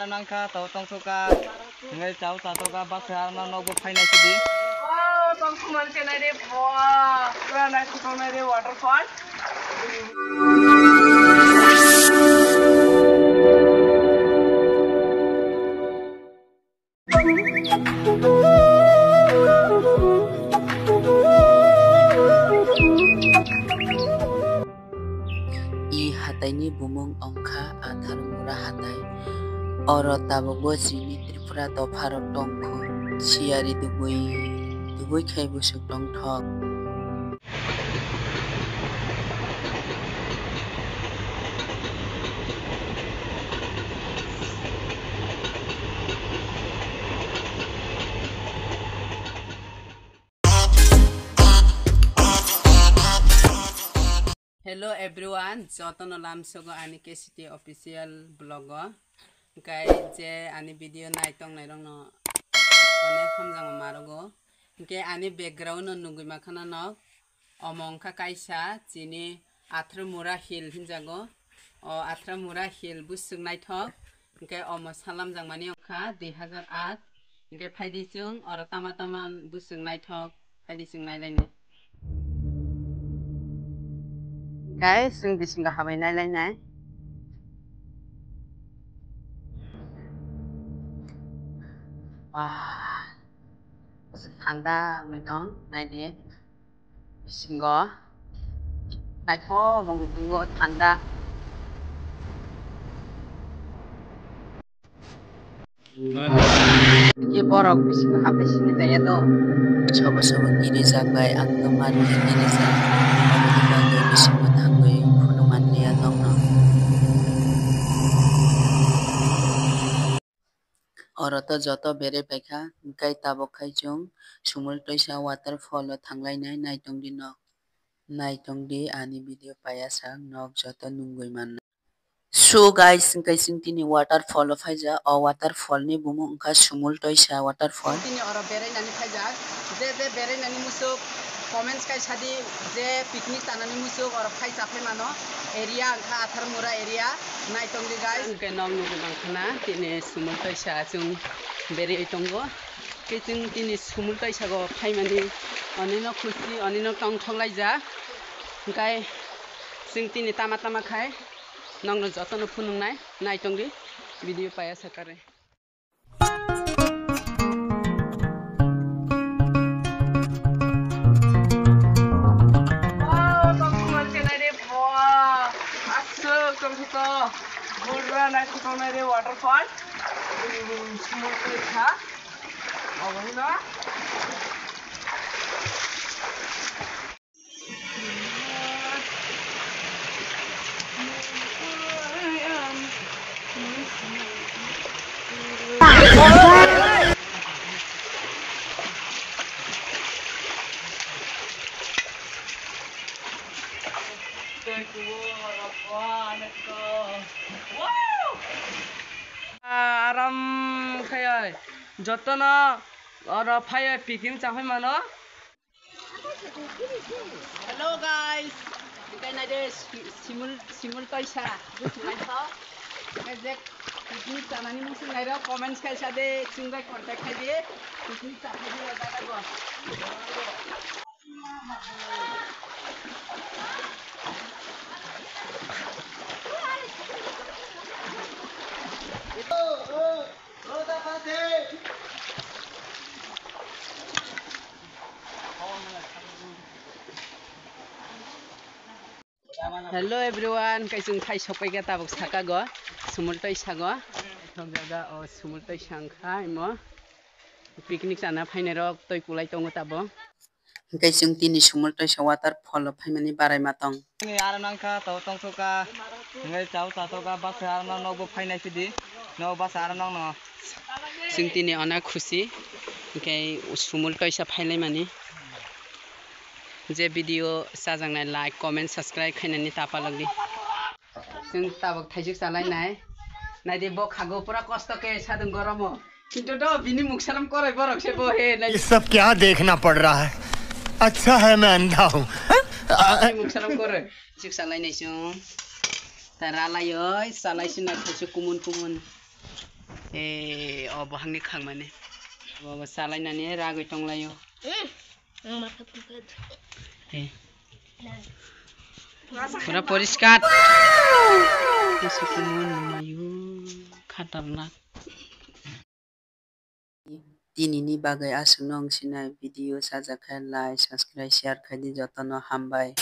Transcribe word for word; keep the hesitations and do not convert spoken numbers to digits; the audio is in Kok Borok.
Nangkha, tau tongsoka. Hingke chao chatoka, bus se arna nokbo phainai sidi. Wow, tongthok manse nai re, wow. Pura nai thok nai re, waterfall. I hataini bumung wngkha Atharmura hatai. Oro tabukbo chini Tripura dopharok tongkhu, siyari dubui, dubui khai bwswk tongthok. Hello everyone, jotono lamsogo ani K C T official vlog o. Hingke je ani video nai tong nai rokno onek hamjakma marogo. Hingke ani background no nugui makhana nok. Omo wngkha kaisa chini Atharmura Hill hinjago. O Atharmura Hill bwswk naithok. Hingke omo salamjakmani wngkha dui hazar aat. Hingke phaidi chwng oro tama tama bwswk naithok. Phaidi chwng nailainai. Guys, chwng bisingo habai nailainai. Wah. Thanda wngwi tong, naidi. Bisingo. Naithok wngwi tongo thanda. Ye borok bisingo habai sini jaya to. Sobo sobo kirijak bai ang tongmani kirijak. Aboni bagwi bisingo thangwi phunukmani ya tongno. Oro to joto berwi paikha, hingkai tabuk khai chwng Sumul Toisa waterfall o thanglainai, naitongdi nok, naitongdi ani video paiyasak nok joto nungwi manna. So guys, hingkai chwng tini waterfall o phaijak, o waterfall ni bumung wngkha Sumul Toisa waterfall. Tini oro berainani phaijak, je je berainani musuk comments kai sadi, je picnic tanani musuk oro phai chaphai mano, area wngkha Atharmura area. Naitongdi guys. Hingke nok nugwi mankha na, tini Sumul Toisa chwng berwi tongo. Hingke chwng tini Sumul Toisa go phaimani, onino khusi, onino tongthok laijak. Hingke chwng tini tama tama khai nokno jotono phunuknai, naitongdi video paiya sakare. Wow, tongthok manse nai re, wow. Aswk tongthok to. Pura naithok nai re waterfall. Hmm, sumul twi kha. Obo hino. Aram khai jotono oro phai picnic chapai mano. Hello guys, hingke naide si-, simul, simul toisa, bwswk naithok. Hingke je picnic chanani muchung nairok comments kaisa de, chwng bai contact khai de, picnic cha khai de, o jaga go. Hello everyone, kaising thai sokpaikha tabuk sakago, sumul toisago. Thok jaga o sumul toisa wngkha imo. Picnic chana phainairok toi kulai tongo tabuk. Hingke chwng tini sumul toisa waterfall o phaimani barai ma tong. Ni aro nangkha, tau tongsoka, hingke chao chatoka, bus se aro nokbo phainai sidi, nok bus aro nokno. Chwng tini onek khusi, hingke sumul toisa phailaimani. Je video chajaknai like, comment, subscribe khainani ta palokdi. Chwng tabuk thaijwk chalainai. Naidi bo khago pura kosto khe sadung goromo. Kintu do bini muksaram korai borok se bo he nai. ये सब क्या देखना पड़ रहा है? अच्छा है मैं अंधा हूँ। Bini muksaram korai. Chwk chalainai chwng. Ta ralaioi, chalai sinai khaiswk kumun kumun. E, o bohangni khangmani. Bobo chalainani ragwi tonglaio. Ang matha phukha. E. Pura poriskar. Masukumo numayo. Khatarnak. Tinini bagwi aswkno wng sinai video sajak khe like, subscribe, share khaidi jotono hambai.